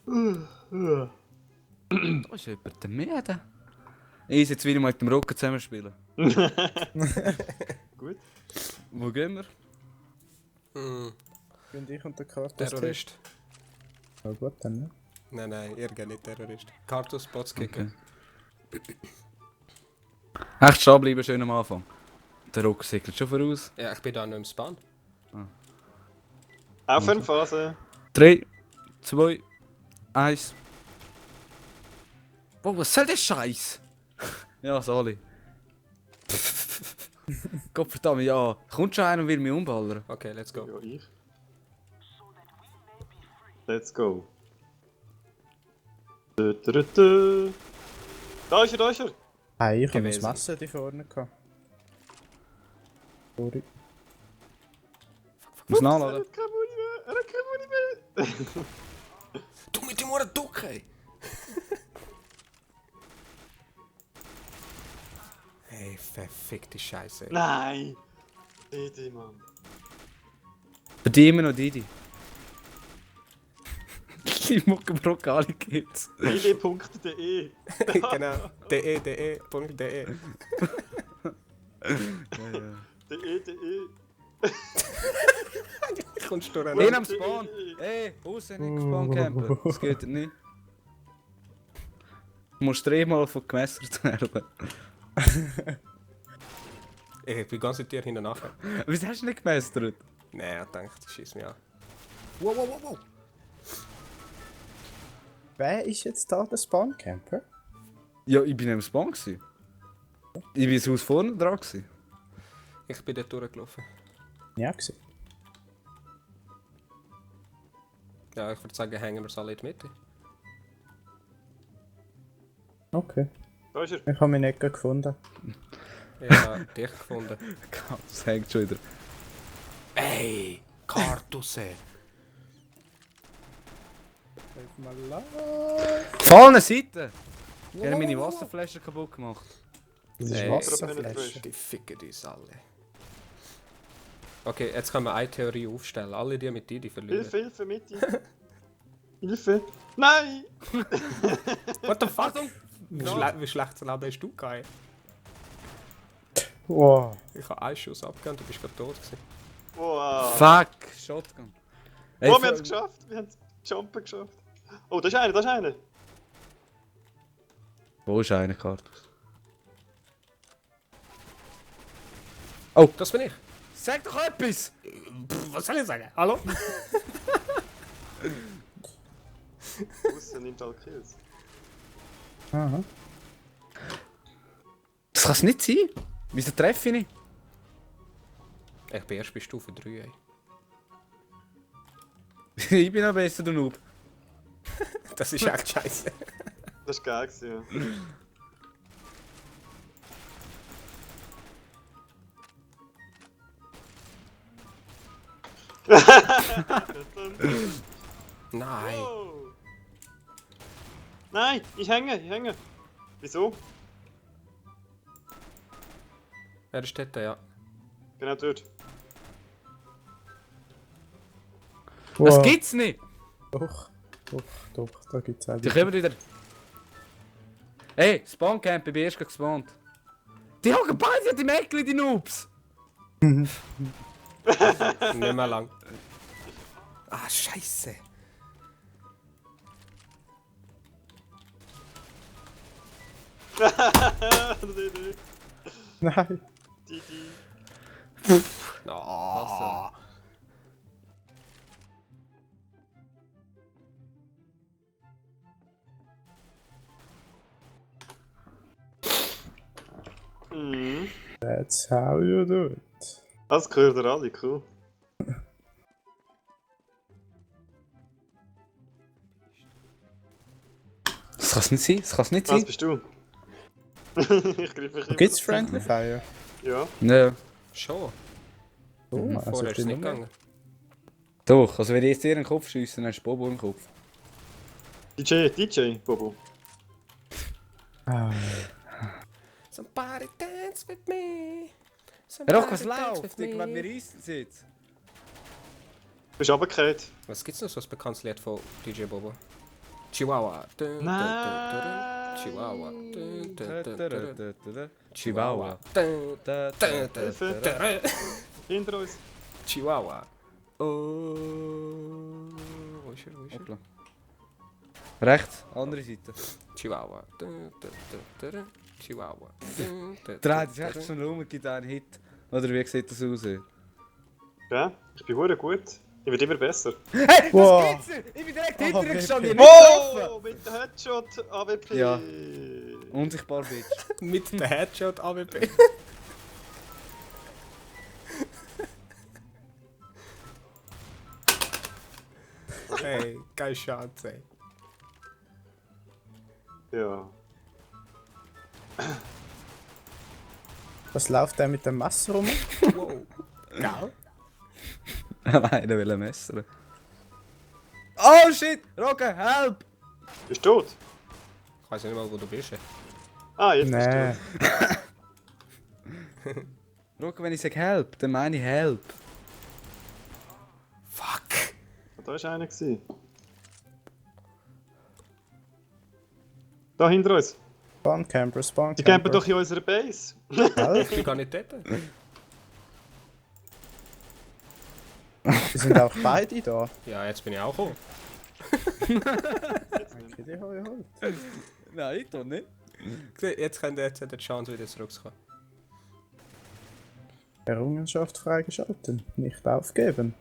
Da ist jemand der Mäde. Ich jetzt wieder mal mit dem Rocken zusammenspielen. Gut. Wo gehen wir? Bin ich und der Kartus. Terrorist. Ja gut, dann ne? Nein, ihr geht nicht Terrorist. Kartus, Bots kicken. Echt stehen bleiben, schön am Anfang. Der Rocker segelt schon voraus. Ja, ich bin da noch im Spawn. Auf in Phase. 3, 2, 1. Boah, was soll der Scheiß? Ja, sorry. Gottverdammt, ja. Kommt schon einer und will mich umballern. Okay, let's go. Ja, ich. Let's go. Du. Da ist er, da ist er. Hey, ich habe das Gewesen. Messer da vorne gehabt. Sorry. Muss Er nachladen. hat keine Muni mehr. Er hat keine Muni mehr. Du mit dem Ohren duck, ey! Hey, verfickte Scheiße. Ey. Nein. Didi, Mann. Bei dir immer noch Didi. Die Muckenbrock alle gibt's. Didi.de. Genau. de.de. De. Kommst du Wen rein? am Spawn? Ey, außen nicht Spawn campen. Das geht nicht. Du musst dreimal von gemessert werden. Ich bin ganz mit dir hinten nachher. Wieso hast du nicht gemessert? Nein, ich dachte, schieß mich an. Wow. Wer ist jetzt da der Spawncamper? Ja, ich bin am Spawn gewesen. Ich bin das Haus vorne dran gewesen. Ich bin dort durchgelaufen. Ja, gesehen. Ja, ich würde sagen, hängen wir es alle in die Mitte. Okay. Da ist er. Ich habe mich nicht gefunden. Ich habe dich gefunden. Das hängt schon wieder. Ey, Kartusse! Hilf mal live. Vorne Seite! Ich habe meine Wasserflasche kaputt gemacht. Das ist Ey, Wasserflasche. Die ficken uns alle. Okay, jetzt können wir eine Theorie aufstellen. Alle die mit dir, die verlieren. Hilfe, Mitte. Hilfe. Nein. What the fuck? Wie schlecht Leben hast du gehabt? Wow. Ich habe einen Schuss abgegeben, du bist gerade tot gewesen. Wow. Fuck! Shotgun. Ey, Oh, wir haben es geschafft. Wir haben es Jumpen geschafft. Oh, da ist einer, da ist einer. Wo ist einer, Kartus? Oh, das bin ich. Sag doch etwas! Was soll ich sagen? Hallo? Aussen nimmt alle Kills. Aha. Das kann es nicht sein! Wieso treffe ich nicht? Ich bin erst bei Stufe 3, ey. Ich bin noch besser, du Noob. Das ist echt scheiße. Das war geil, gewesen, ja. Nein. Wow. Nein, ich hänge. Wieso? Er ist dort, ja. Genau dort. Das gibt's nicht! Doch, da gibt's auch. Die kommen wieder. Ey, Spawncamp, ich bin erst gespawnt. Die hocken beide die Mäckli, die Noobs! Nicht mehr lang. Ah, scheiße. Nein. Didi. Oh. Mhm. That's how you do it. Das gehört ihr alle, cool. Das kann's nicht sein, das kann's nicht Was sein. bist du? Ich greife mich Gibt's Friendly Fire? Ja. Ja. Schon. Oh, also Vorher ist es die nicht Nummer. gegangen. Doch, also wenn ich jetzt dir in den Kopf schiesse, dann hast du Bobo im Kopf. DJ, Bobo. Ah, Somebody dance with me. Rock, was läuft? Ich glaube, wir reissen es jetzt. Bist du runtergefallen? Was gibt's noch so ein bekanntes Lied von DJ Bobo? Chihuahua. Nein. Chihuahua. Chihuahua. Hinter uns. Chihuahua. Oh. Wo ist er? Wo ist er? Hoppla. Rechts, andere Seite. Chihuahua. Chihuahua. Drei, das ist echt schon rum, gibt einen Hit. Oder wie sieht das aus? Ja, ich bin hure gut. Ich werde immer besser. Hey, Wow. was geht's denn? Ich bin direkt hinter dir AWP. gestanden, ich hab nicht getroffen. Mit dem Headshot AWP! Ja. Unsichtbar, Bitch. Mit dem Headshot AWP. Hey, keine Chance, ey. Ja. Was läuft der mit dem Messer rum? Wow. Gell? Nein, der will ein Messer. Oh shit! Rocket, help! Bist du tot? Ich weiß nicht mal, wo du bist. Ey. Ah, jetzt Nee. bist Rocket, wenn ich sage help, dann meine ich help. Fuck. du. Da war einer. Da hinter uns. Spawncamper, Die Spawncamper. campen doch in unserer Base. Ich bin gar nicht dort. Die sind auch beide da. Ja, jetzt bin ich auch gekommen. Okay, die habe ich halt. Nein, ich doch nicht. Jetzt hat er die Chance, wieder zurückzukommen. Errungenschaft freigeschalten. Nicht aufgeben.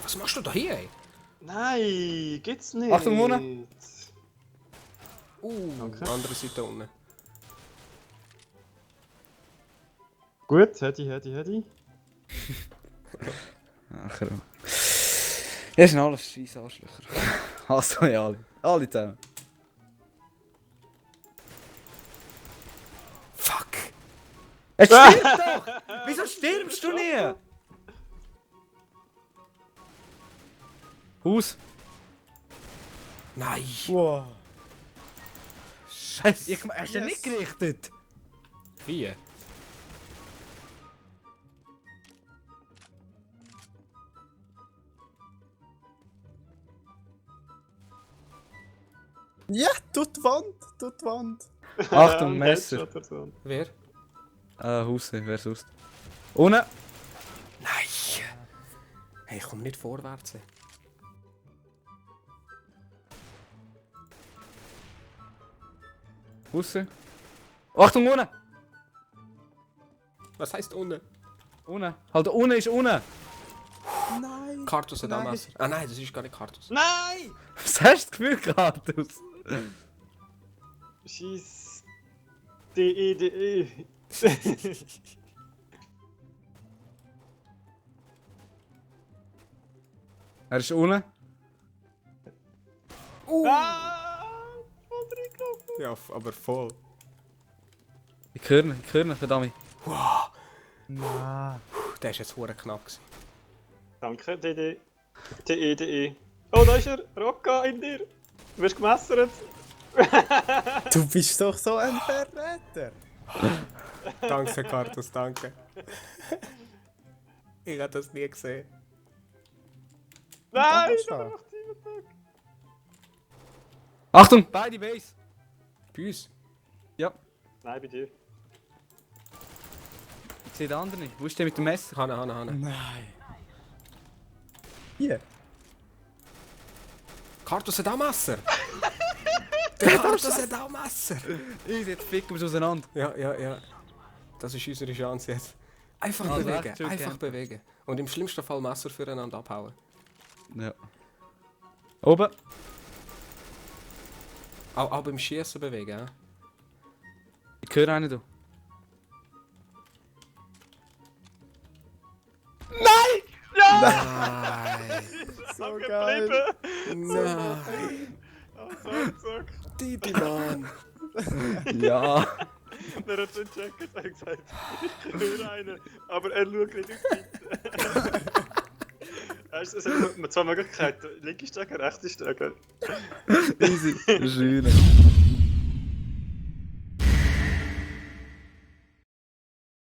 Was machst du da hier, ey? Nein, gibt's nicht. Achtung, Mona. Danke. Andere Seite unten. Gut, hätte. Ach, ja. Das sind alles scheiß Arschlöcher. Hast du ja alle. Alle zusammen. Fuck. Es stirbt doch! Wieso stirbst du nie? Haus. Nein. Wow. Scheiße, hast du nicht gerichtet? Wie? Ja, tut die Wand, tut die Wand. Achtung, Ein Messer. Headshot oder so. Wer? Haus, wer sonst? Ohne. Nein. Hey, ich komm nicht vorwärts. Ey. Haus. Achtung, ohne! Was heisst unten? Ohne. Halt, ohne ist ohne. Nein. Kartus hat auch Nein. Messer. Ah nein, das ist gar nicht Kartus. Nein! Was hast du das Gefühl gehabt? Scheiß. DE. Er ist ohne. Ah! Voll reingelaufen. Ja, aber voll. Ich höre ihn, verdammt. Wow. Nein. Der ist jetzt hure knapp gewesen. Danke, DE. Oh, da ist er. Rocca in dir. Du wirst gemessert. Du bist doch so ein Verräter. Danke, Kartus, danke. Ich hab das nie gesehen. Nein! Das ist da stark. macht jemand Tag. Achtung! Beide Base. Bei uns? Ja. Nein, bei dir. Ich sehe den anderen nicht. Wo ist der mit dem Messer? Hanne. Nein. Hier. Kartus hat auch Messer. Der Kartus hat auch Messer. Jetzt ficken wir es auseinander. Ja. Das ist unsere Chance jetzt. Einfach Also bewegen, echt schön einfach campen. bewegen. Und im schlimmsten Fall Messer füreinander abhauen. Ja. Oben. Auch beim Schießen bewegen, ja? Ich höre einen da. Nein! So Geblieben. Nein! Zack. Didi, Mann! Ja. Er hat den Checker gesagt, ich höre einen, aber er schaut nicht auf die. Weißt du, es hat zwei Möglichkeiten. Linke Stecker, rechte Stecker. Easy. Schön.